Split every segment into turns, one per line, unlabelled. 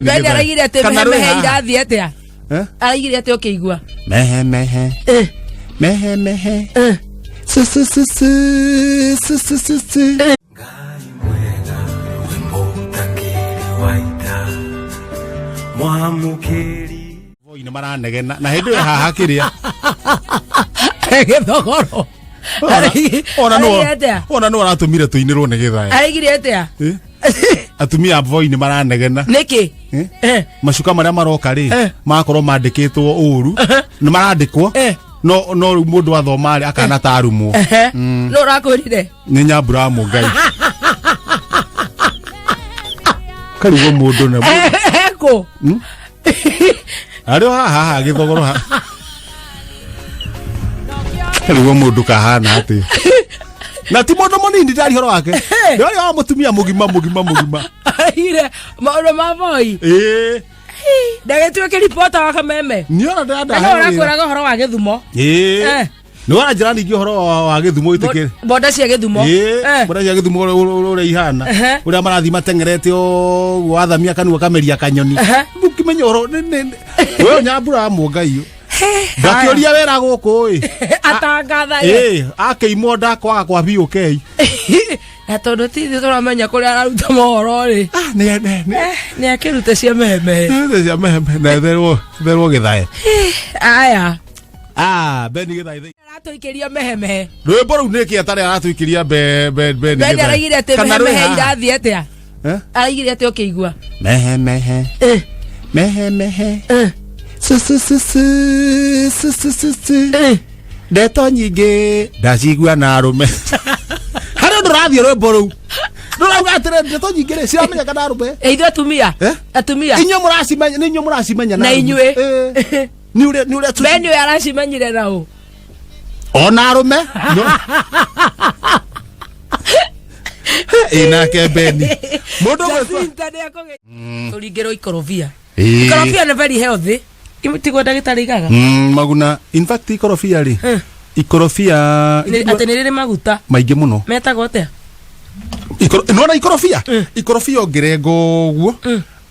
Beni araigire atĩ
Kana
mehe
rwĩ
mehe
haha.
irathiĩ atĩa?
Eh?
Araigire atĩa ũkĩigua?
Mehe mehe.
Eh,
Mehe mehe.
eh.
Su su su su su su su su.
Ngai mwega wĩ mũtangĩri wa ita mwamũkĩri
Voi nĩ maranegena na hĩndĩ ĩyo haha kĩrĩa.
Gĩthogoro.
Ona nũ
Araigire atĩa?
ona nũ aratũmire tũinĩrwo nĩ gĩthae.
Araigire atĩa?
Eh? Atumia a Voi nĩ maranegena.
Nĩkĩ?
Eh?
Eh.
Macuka marĩa maroka rĩ
Eh.
magakorwo mandĩkĩtwo ũru nĩ marandĩkwo
Eh.
no no rĩu mũndũ athoma rĩ akana tarumwo
Ehe. Nũ ũrakwĩrire?
nĩ nyambura wa mũngai karigwo mũndũ na
Eh, Kũ?
arĩ o haha haha gĩthogoro ha karigwo mũndũ kahana atĩ na ti mũndũ mũnini ndari horo wake ndari wa mũtumia mũgima mũgima mũgima
Araigire maũndũ ma Voi.
ĩĩ
Ndagĩtuĩke ripota wa Kameme.
niĩ ona
Na nũ
ndĩrandahe
ũrakwĩraga ũhoro wa gĩthumo?
ĩĩ
Eh.
nĩ waranjĩra ningĩ ũhoro wa wa gĩthumo gĩtĩkĩre
Bonda cia gĩthumo.
ĩĩ
Eh.
mbura cia gĩthumo ũrĩa ihana
Ehe.
ũrĩa marathiĩ mateng'erete ũguo wathamia kanua kameria kanyoni
Ehe.
ũkĩmenya ũhoro we nyambura wa mũngai ndakĩũria wĩra gũkũ ĩ
Atangathaga.
ĩĩ akĩimwo ndakwaga kwa BOK
Na tondũ ti ithuĩ tũramenya kũrĩa araruta mohoro rĩ.
Ah, nĩ nĩ nĩ
Nĩ akĩrute cia mehemehe.
nĩ cia meheme na therwo therwo gĩthae
Aya.
ah Beni gĩthae
Aratũikĩria mehemehe.
rwĩmbo rũu nĩkĩ atarĩ aratũikĩria be be Beni
Beni
Gĩthae?
araigire atĩ
Kana rwĩ
mehemehe
haha?
irathiĩ atĩa?
Eh?
Araigire atĩa ũkĩigua?
mehe mehe
Eh,
mehe mehe
eh,
su su su su su su su su
eh.
ndeto nyingĩ ndacigua na arũme harĩ ũndũ ũrathiĩ rwĩmbo rũu rũrauga atĩrĩ ndeto nyingĩ rĩ ciramenyeka na arũme
Eh, ithuĩ atumia.
Eh?
Atumia.
inyuĩ mũracimenya nĩ inyuĩ mũracimenya
Na
arũme.
inyuĩ.
Ĩ. nĩ ũrĩa nĩ ũrĩa tu
Beni ũyũ aracimenyire na ũ?
ona arũme No. ĩ nake Beni mũndũ ũgwĩtwo-
Jacinta nĩ akũgĩ- Tũringĩrwo ikorobia.
Ĩ.
Ikorobia nĩ very healthy. Tiguo ndagĩtarĩ igaga.
Maguna in fact ikorobia rĩ
Eh.
ikorobia
Atĩ nĩ rĩrĩ maguta.
maingĩ mũno
Metagwo atĩa?
Nona ikorobia ikorobia ũngĩrenga ũguo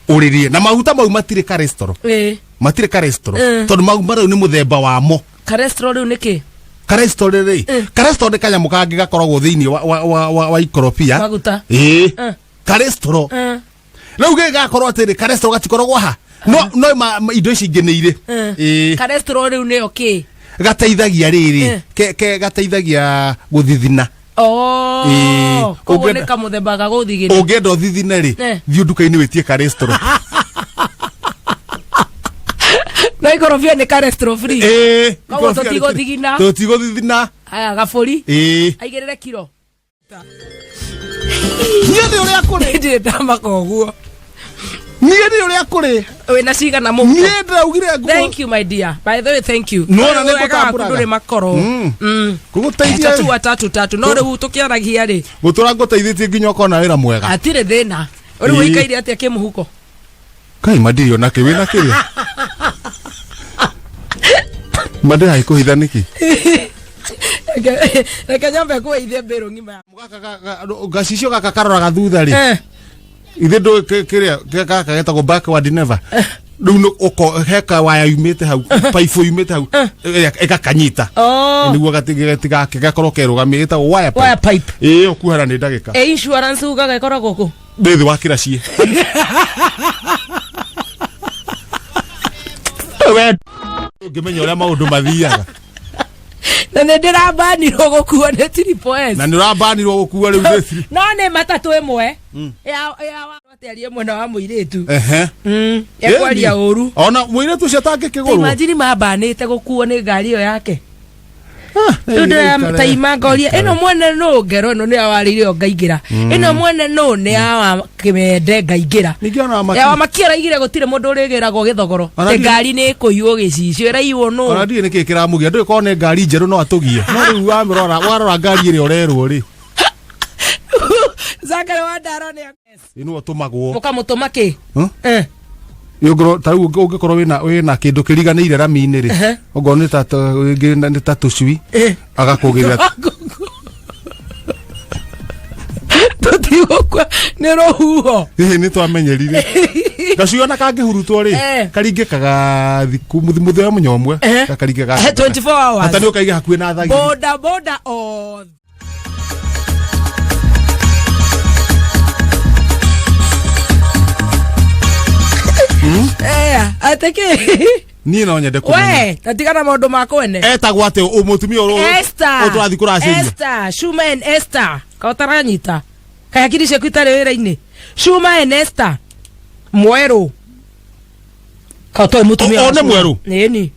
ũrĩrie na maguta mau matirĩ cholesterol
Ĩ.
matirĩ cholesterol
Mm.
tondũ mau marĩu nĩ mũthemba wamo
Cholesterol rĩu nĩ kĩ?
cholesterol rĩ cholesterol nĩ kanyamũ kangĩ gakoragwo thĩinĩ wa, wa, wa, wa, wa ikorobia
Maguta.
ĩĩ
Mm.
cholesterol
Mm.
rĩu gĩkĩ gakorwo atĩrĩ cholesterol gatikoragwo ha no no ma, ma, indo ici ingĩ nĩ irĩ
Mm.
ĩĩ
Cholesterol rĩu nĩyo kĩ?
gateithagia rĩrĩ
Mm.
ke, ke gateithagia gũthithina
Oh,
Ĩĩ.
koguo
Ũngĩenda-
nĩ kamũthemba ga gũthigina.
ũngĩenda ũthithine rĩ
Eh.
thiĩ nduka-inĩ wĩtie cholesterol
No ikorobia nĩ cholesterol free.
ĩĩ
Koguo
ikorobia rĩtirĩ-
tũtigũthigina.
tũtigũthithina
Aya gabũri
ĩĩ
aigĩrĩre kiro.
niĩ nĩ ũrĩa kũrĩ
Ndirĩ ndamaka ũguo.
niĩ nĩ ũrĩa kũrĩ
Wĩna cigana mũhuko?
niĩ ndĩraugire nguo
Thank you my dear. By the way thank you.
Nĩwona nĩ
Wega waku
ngũtambũraga.
ndũrĩ makoro.
Mm.
Mm.
ngũgũteithia
Tatu wa tatu tatu. No rĩu tũkĩaragia rĩ
gũtũra ngũteithĩtie nginya ũkona wĩra mwega
hatirĩ thĩna. Rĩu
Ĩĩ.
ũikaire atĩa kĩmũhuko?
kai mandirĩ ona kĩ wĩna kĩrĩa mandĩragĩ kũhitha nĩkĩ
Reke nyambe kũgeithie mbĩrũ ng'ima.
Gaka gacicio gaka karoraga thutha rĩ
Eh.
ithe ndå kĩrĩa gaka getagwo backward never rĩu nĩ ũko he kawaya yumĩte hau paibũ yumĩte hau ĩgakanyita
Oh.
nĩguo gatigake gakorwo kerũgamia ĩtagwo wire
Wire
pipe
pipe.
ĩĩ ũkuhara nĩ ndagĩka
E insurance ugaga ĩkoragwo kũ?
ndĩ thĩ wa kĩraciĩ We ũngĩmenya ũrĩa maũndũ mathiaga
Na nĩ ndĩrambanirwo gũkuo nĩ triple S.
na nĩ ũrambanirwo gũkua rĩu thĩ
No nĩ matatũ ĩmwe. Ya ya wa atĩarie mwena wa mũirĩtu.
ehe
Mm. Ekwaria ũru.
ona mũirĩtu ũcio atangĩkĩgũrwo
Imagine mambanĩte gũkuo nĩ ngari ĩyo yake. Rĩu ndĩra taima ngoria ĩno mwene nũ ngero ĩno nĩ yawarĩire ĩyo ngaingĩra. Ĩno mwene nũ nĩ ya wa kĩmende ngaingĩra.
Ningĩ ona wa
Ya wa Makia araigire gũtirĩ mũndũ ũrĩgĩragwo gĩthogoro.
Ona
Te
ndiĩ-
ngari nĩ ĩkũiywo gĩcicio ĩraiywo nũ.
ona ndiĩ nĩkĩ kĩramũgia ndũĩ korwo nĩ ngari njerũ no atũgie no rĩu wamĩrora warora ngari ĩrĩa ũrerwo rĩ
Zakari wa Ndaro nĩ
ĩno ũtũmagwo
mũkamũtũma kĩ?
Huh?
Eh.
Ũngĩkorwo- ta rĩu ũngĩkorwo wĩna wĩna kĩndũ kĩriganĩire rami-inĩ rĩ
Ehe.
okorwo nĩ ta rĩngĩ nĩ ta tũcui
Eh.
agakũgĩrĩra
Tũtigũkua nĩ rũhuho.
hihi nĩ twamenyerire Gacui ona kangĩhurutwo rĩ, karingĩkaga thikũ mũthenya mũnya ũmwe. Gakaringĩkaga.
24 hours.
Hata nĩ ũkaige hakuhĩ na thagiri.
Boda boda othe. Atĩ kĩ?
Niĩ no nyende kũmenya.
We tatigana maũndũ ma kwene.
Etagwo atĩ ũ mũtumia ũrũ
Esther.
ũyũ tũrathiĩ kũracĩria?
Esther, Shuma and Esther. Ka ũtaranyita. Kaĩ hakiri ciaku itarĩ wĩra-inĩ. Shuma and Esther. Mwerũ. Ka ũtoĩ mũtumia
O-
wa
o nĩ
Shuma.
mwerũ?
Ĩni.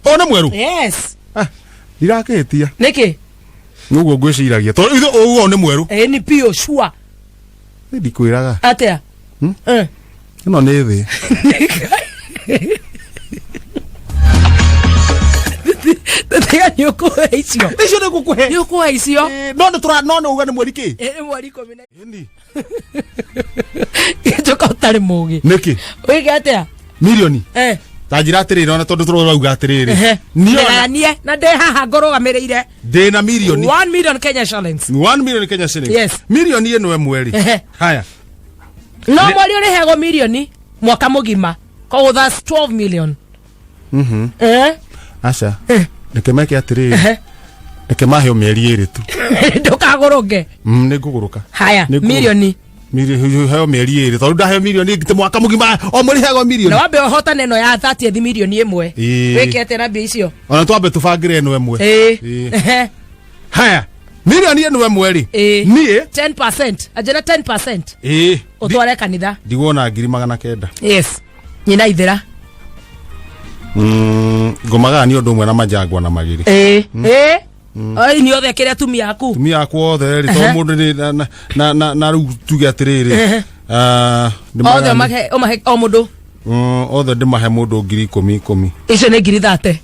O nĩ mwerũ?
Yes.
Ah, ndirakĩhĩtia.
Nĩkĩ?
Nĩguo ngwĩciragia tondũ ithuĩ ũguo nĩ mwerũ.
Ĩni piũ sure.
Niĩ ndikwĩraga.
Atĩa? Eh.
Ĩno nĩ thĩ.
Tiga nĩ ũkũhe icio.
Icio nĩ ngũkũhe.
Nĩ ũkũhe icio.
No nĩ tũra no nĩ uga nĩ mweri kĩ?
Ĩ, nĩ mweri ikũmi na
Ĩni.
Njoka ũtarĩ mũgĩ.
Nĩkĩ?
Wĩke atĩa?
Milioni.
Eh.
Ta njĩra atĩrĩrĩ, ona tondũ tũrauga atĩrĩrĩ. Niĩ ona
Ndĩgayanie na ndĩ haha ngũrũgamĩrĩire.
Ndĩna milioni.
1 million Kenya shillings.
1 million Kenya shillings.
Yes.
Milioni ĩno ĩmwe rĩ. Haya.
No mweri ũrĩheagwo milioni mwaka mũgima. Koguo that's 12 million. Eh?
Aca. Reke meke atĩrĩrĩ. Reke maheo mĩeri ĩrĩ tu.
Ndũkagũrũke.
Nĩ ngũgũrũka.
Haya,
Nĩ ngũgũrũka.
milioni.
Heo mĩeri ĩrĩ tondũ ndaheo milioni ĩngĩ mwaka mũgima o mweri heagwo milioni.
Na wambe ũhotane ĩno ya 30th milioni ĩmwe.
Ĩĩ.
Wĩke atĩa na mbia icio?
Ona twambe tũbangĩre ĩno ĩmwe.
Ĩĩ.
Ĩĩ.
Ehe.
Haya. Milioni ĩno ĩmwe rĩ.
Ĩĩ.
Niĩ.
10%. Anjĩra 10%.
Ĩĩ.
Ũtware kanitha.
Ndiguona ngiri magana kenda.
Yes. Nyina ithĩra.
Ngomaga nĩ ũndũ ũmwe na manjangwa na magĩrĩ.
Ĩĩ. Ĩĩ. Oi nĩ othe kĩrĩa atumia aku.
Atumia akwa othe rĩ, tondũ mũndũ nĩ na rĩu tuge atĩrĩrĩ. Ah, ndĩmaganie-
Othe ũmahe ũmahe o mũndũ.
Othe ndĩmahe mũndũ ngiri ikũmi ikũmi.
Icio nĩ ngiri thate.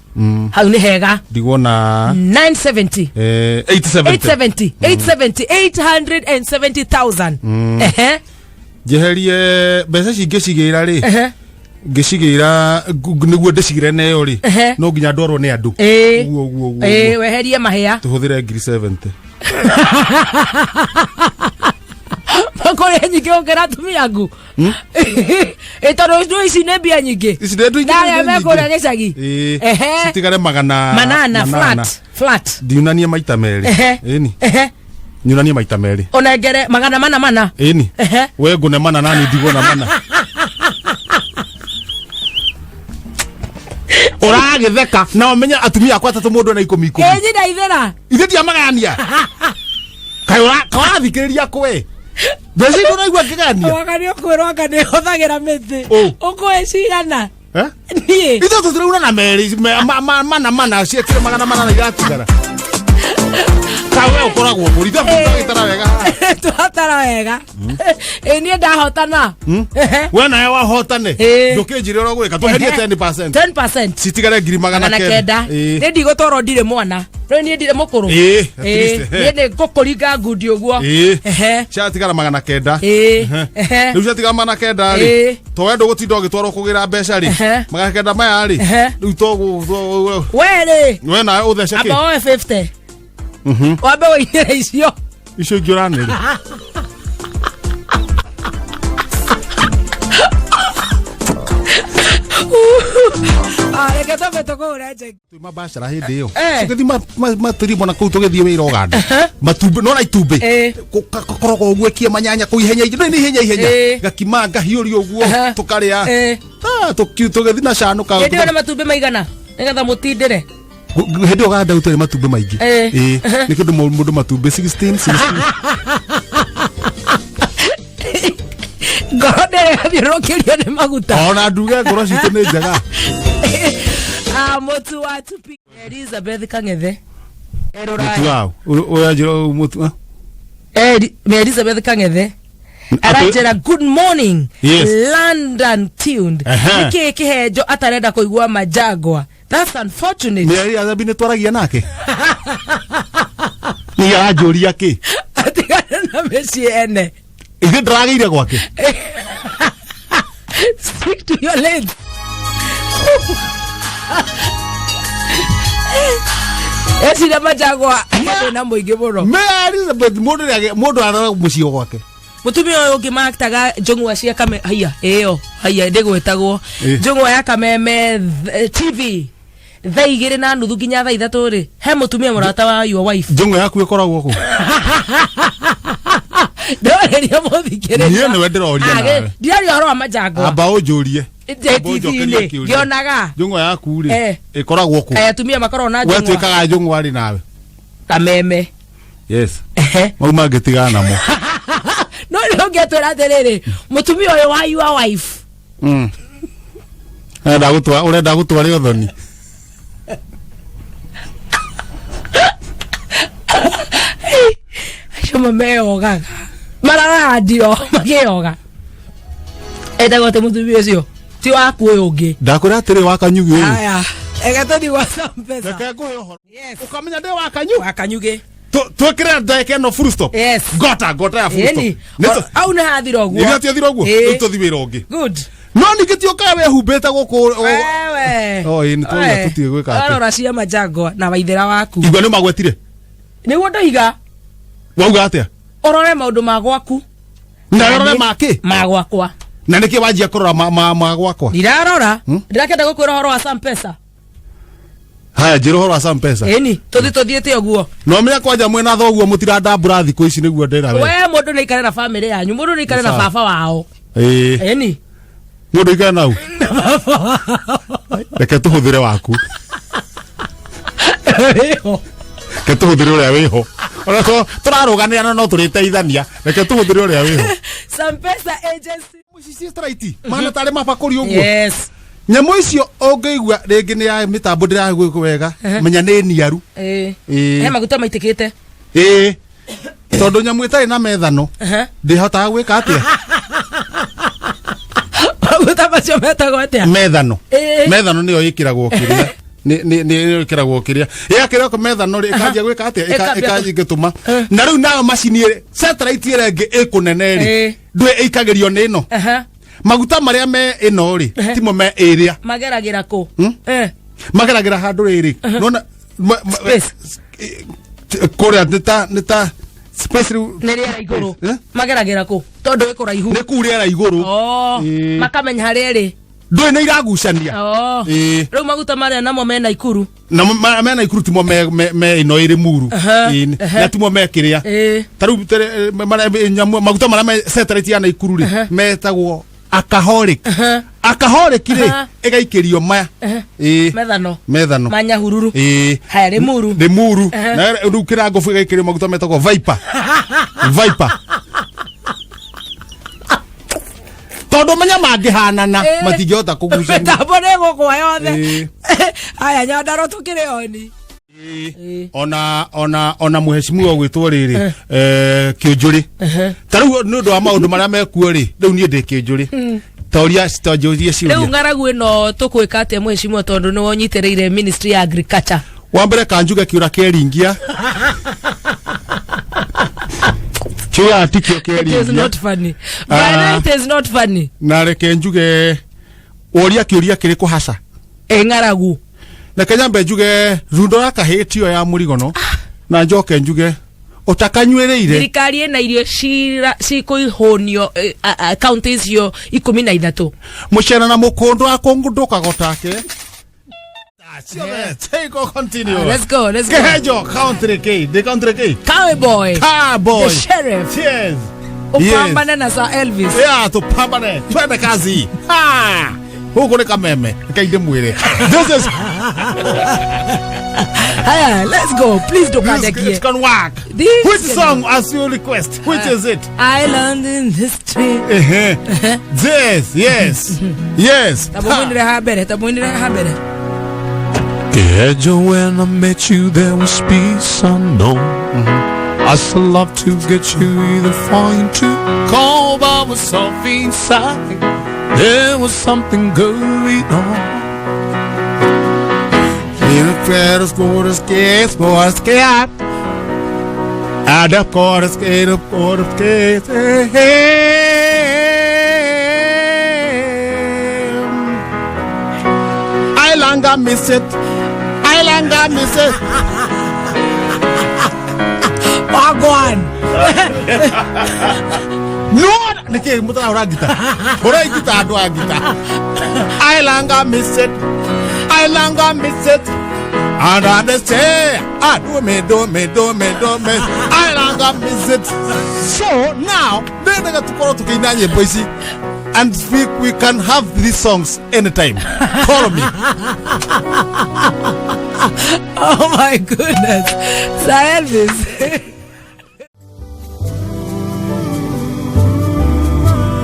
Hau nĩ hega.
Ndiguona
970.
870.
870. 870. 870,000. Ehe.
Njeherie mbeca ici ngĩcigĩra rĩ. Ngĩcigĩra nĩguo ndĩcigĩre nayo rĩ. No nginya ndwarwo nĩ andũ.
Ĩĩ.
Ũguo, ũguo, ũguo,
Ĩĩ,
ũguo.
weherie mahĩa.
Tũhũthĩre ngiri 70.
Kũrĩa nyingĩ gũkĩra atumia aku. Ĩ tondũ ndũ ici nĩ mbia nyingĩ.
Ici nĩ ndũ ingĩ
Na arĩa
nĩ
me
nyingĩ.
kũrĩa gĩcagi.
Ĩĩ.
Ehe.
Citigare magana
Manana, flat, flat.
Ndiunanie maita merĩ. Ĩni. Nyunanie maita merĩ.
Ũnengere magana mana mana.
Ĩni. We ngũne mana nani ndigwo na mana. Ũragĩtheka na ũmenye atumia akwa atatũ mũndũ ena ikũmi ikũmi.
Ĩ nyina ithĩra.
Ithe ndiamagayania. Kaĩ ũrathikĩrĩria kwe? Mbeca iria ũraigua ngĩgayania?
Waka nĩ ũkwĩrwo anga nĩ hũthagĩra mĩtĩ.
Ũ.
Ũkũhe cigana?
Eh?
Niĩ.
Ithuĩ tũtirauna na merĩ, mana mana, ciekire magana mana na iratigara. Ka we ũkoragwo kũri, ithuĩ tũragĩtara wega haha.
Tũratara wega. Ĩ niĩ ndahotana.
We nawe wahotane.
Ĩĩ.
Ndũkĩnjĩre ũrĩa ũgwĩka, tweherie 10%.
10%.
Citigare ngiri magana
Magana
kenda.
kenda.
Ĩĩ.
Nĩ ndigũtwarwo ndirĩ mwana. Rĩu niĩ ndirĩ mũkũrũ.
Ĩĩ, at
Ĩĩ.
least,
Niĩ nĩ ngũkũringa ngundi ũguo.
Ĩĩ.
Ehe.
Ciatigara magana kenda.
Ĩĩ. Ehe.
Rĩu ciatigara magana kenda rĩ.
Ĩĩ.
To we ndũgũtinda ũgĩtwarwo kũgĩra mbeca rĩ. Magana kenda maya rĩ. Rĩu to
We rĩ.
We nawe ũthece kĩ?
Amba woe 50. Wambe wĩinĩre icio.
Icio ingĩ ũranĩria.
Ah, reke twambe tũkũhũre njeki.
Twĩ mabacara hĩndĩ ĩyo. Tũgĩthiĩ matũrimbo na kũu tũgĩthiĩ wĩra Ũganda. Matumbĩ, nona itumbĩ. Gakoragwo ũguo ĩkie manyanya kũu ihenya ihenya, nĩ ihenya ihenya. Gakima ngahiũria ũguo, tũkarĩa. Ah, tũgĩthiĩ na cano ka-
Hĩndĩ ĩyo nĩ matumbĩ maigana? Nĩgetha mũtindĩre.
Hĩndĩ ĩyo Ũganda gũtirĩ matumbĩ maingĩ. Ĩĩ. Nĩ kĩndũ mũndũ matumbĩ 16, 16.
Ngoro ndĩrathiũrũrũkĩrio nĩ maguta.
Ona nduge ngoro citũ nĩ njega.
Ah, mũtu wa tupi. Elizabeth Kang'ethe.
Mũtu wa ũ? Ũyũ anjĩra ũyũ mũtu, ah?
Elizabeth Kang'ethe. Aranjĩra good morning.
Yes.
London tuned. Nĩkĩĩ kĩhenjo atarenda kũigua majangwa? That's unfortunate.
Nĩ Elizabeth nĩ twaragia nake? Nĩ aranjũria kĩ?
Atigane na mĩciĩ ene.
Ithe ndĩragĩire gwake.
Stick to your lane. Ecira majangwa thĩna mũingĩ mũno.
Mary Elizabeth, mũndũ nĩ mũndũ arora mũciĩ gwake.
Mutumia ũyũ ũngĩ maktaga njũng'wa cia kame haiya ĩyo haiya ndĩgwĩtagwo
Ĩ.
njũng'wa ya Kameme TV 2:30 nginya 3:00 rĩ, he mũtumia mũrata wa your wife.
Njũng'wa yaku ĩkoragwo kũ?
Ndorĩria mũthikĩrĩria.
Niĩ nĩwe ndĩroria
Ah,
nawe.
ndiraria ũhoro wa manjangwa.
Amba ũnjũrie.
Ĩ-
Amba ũnjokerie
TV-inĩ,
kĩũria.
ngĩonaga.
Njũng'wa yaku rĩ,
Eh.
ĩkoragwo kũ?
Eh, atumia makoragwo na
We
njũng'wa.
tuĩkaga njũng'wa rĩ nawe?
Kameme.
Yes.
Ehe.
Mau mangĩtigana namo.
No nĩ ũngĩatwĩra atĩrĩrĩ, mũtumia ũyũ wa your wife.
Ũrenda gũtwa ũrenda gũtwara ũthoni.
Acio mameyogaga mararaga ndio makĩyoga, etagwo atĩ mũtumia ũcio ti waku ũyũ ũngĩ.
Ndakwĩra atĩrĩ, wa Kanyugi ũyũ.
Aya, ega tũthiĩ gwa Sampesa.
Reke ngũhe ũhoro.
Yes.
Ũkamenya ndĩ wa Kanyugi.
Wa Kanyugĩ.
Twĩkĩre ndagĩka ĩno full stop.
Yes.
Ngota ngota ya full stop.
Ĩni.
Nĩ tũ-
Au nĩ hathira ũguo.
Nĩguo tiathira ũguo.
Ĩĩ.
Rĩu tũthiĩ wĩra ũngĩ.
Good.
No ningĩ ti ũkaga wehumbĩte gũkũ.
Wewe.
Oh, ĩĩ, nĩ twaura tũtige gwĩka atĩ.
Arora cia manjangwa na waithĩra waku.
Igua nĩ magwetire.
Nĩguo ndoiga.
Wauga atĩa?
Ũrore maũndũ ma gwaku.
Na ũrore makĩ?
Ma gwakwa.
Na nĩkĩ wanjia kũrora ma gwakwa?
Ndirarora. Ndirakenda gũkwĩra ũhoro wa Sampesa.
Haya, njĩra ũhoro wa Sampesa.
Ĩni, tũthiĩ tũthiĩte ũguo.
No menya kwanja mwĩna thoguo mũtirandambũra thikũ ici nĩguo ndĩra we.
We mũndũ nĩ aikare na famĩlĩ yanyu, mũndũ nĩ aikare na
Sawa.
baba wao.
Ĩĩ.
Ĩni.
Mũndũ aikare nau.
Na baba wao.
Reke tũhũthĩre waku.
Wĩho.
Reke tũhũthĩre ũrĩa wĩho. Ona tũrarũganĩra na no tũrĩteithania. Reke tũhũthĩre ũrĩa wĩho.
Sampesa agency.
Ici ci straight. Mana tarĩ mabakũri ũguo.
Yes.
Nyamũ icio ũngĩigua rĩngĩ nĩ ya mĩtambo ndĩragwĩka wega, menya nĩ niaru.
Ĩĩ.
Ĩĩ.
He maguta maitĩkĩte.
Ĩĩ. Tondũ nyamũ ĩtarĩ na methano
Aha.
ndĩhotaga gwĩka atĩa?
Maguta macio metagwo atĩa?
Methano.
Ĩĩ.
Methano nĩyo ĩkĩragwo kĩrĩa. Nĩ ĩkĩragwo kĩrĩa. Yakĩrwo methano rĩ ĩkanjia gwĩka atĩa?
Ĩkambia
Ĩgĩtũma. Na rĩu nayo macini ĩrĩ satellite ĩrĩa ĩngĩ ĩkũnene rĩ
Ĩĩ.
ndwĩ ĩikagĩrio nĩ ĩno.
Aha.
Maguta marĩa me ĩno rĩ timo me ĩrĩa.
Mageragĩra kũ? Eh.
Mageragĩra handũ rĩrĩ. Nona
Space.
Kũrĩa nĩ ta space rĩu.
Nĩ rĩera igũrũ.
Eh?
Mageragĩra kũ? Tondũ ĩ kũraihu.
Nĩ kuu rĩera igũrũ.
Oh,
Ĩĩ.
makamenya harĩa ĩrĩ.
Ndũĩ nĩ iragucania.
Oh.
Ĩĩ.
Rĩu maguta marĩa namo mena Ikuru.
Na mena Ikuru timo me ĩno ĩrĩ muru.
Aha,
Ĩĩ,
aha.
na timo me kĩrĩa.
Ĩĩ.
Ta rĩu maguta marĩa me satellite ya Naikuru rĩ metagwo alcoholic. Alcoholic rĩ
Aha.
ĩgaikĩrio maya. Ĩĩ.
Methano.
Methano.
Manyahururu.
Ĩĩ.
Haya, Limuru.
Limuru.
Aha.
Na rĩu kĩrangobu ĩgaikĩrio maguta metagwo Viper. Viper. Tondũ menya mangĩhanana
Ĩĩ.
matingĩhota kũgucania.
Mĩtambo nĩ ĩgũkwa yothe.
Ĩĩ.
Haya, Nyandarua tũkĩrĩ oni. Ĩĩ.
Ona mũheshimiwa ũgwĩtwo rĩrĩ Kĩũnjũrĩ, ta rĩu nĩ ũndũ wa maũndũ marĩa mekuo rĩ, rĩu niĩ ndĩ Kĩũnjũrĩ toria tonjũrie
Rĩu
ciũria.
ng'aragu ĩno tũkwĩka atĩa mũheshimiwa, tondũ nĩwe ũnyitĩrĩire ministry ya agriculture?
Wa mbere kanjuge kĩũra kĩeringia kĩũra tikĩo
It is
kĩeringia.
not funny. But it is not funny.
Na reke njuge woria kĩũria kĩrĩkũ haca?
Ĩ ng'aragu.
Reke nyambe njuge rundo ya kahĩĩ tiyo ya mũrigono, na njoke njuge ũtakanyuĩrĩire.
Thirikari ĩna irio cikũihũnio kaunti icio 13.
Mũcena na mũkũndũ akũngũndũkago take. Take or continue.
Let's go, let's go.
Kehejo, country K, the country K.
Cowboy.
Cowboy.
The sheriff.
Cheers.
Upambane na Sir Elvis.
Yeah, tupambane. Twende kazi. Ha! Huku ni Kameme. Reke ndĩmwĩre. This is
Haya, let's go. Please
this,
ndũkandekie.
it can work.
This
Which
can
song as you request? Which is it?
Island in the street.
Yes, yes. Yes.
Ta mũinĩre ha mbere, ta mũinĩre ha mbere.
Kejo, when I met you, there was peace unknown. I still love to get you either fine to call, but was off inside. There was something going on.
Little quarters, kids, boys, cat. And of course, kid, of course, kids. I longer miss it. I longer miss it.
Wagwan.
No, nĩkĩ mũtarahũra ngita? Hũrai ngita andũ a ngita. I longer miss it. I longer miss it. And I say, ah, do me, do me, do me, do me. I longer miss it. So now, ndendaga tukorwo tukiina nyĩmbo ici. And we can have these songs anytime. Call me.
Oh my goodness. Sir Elvis.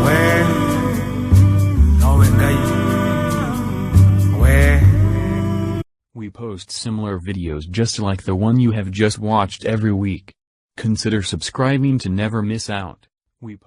We nowe Ngai we.
We post similar videos just like the one you have just watched every week. Consider subscribing to never miss out. We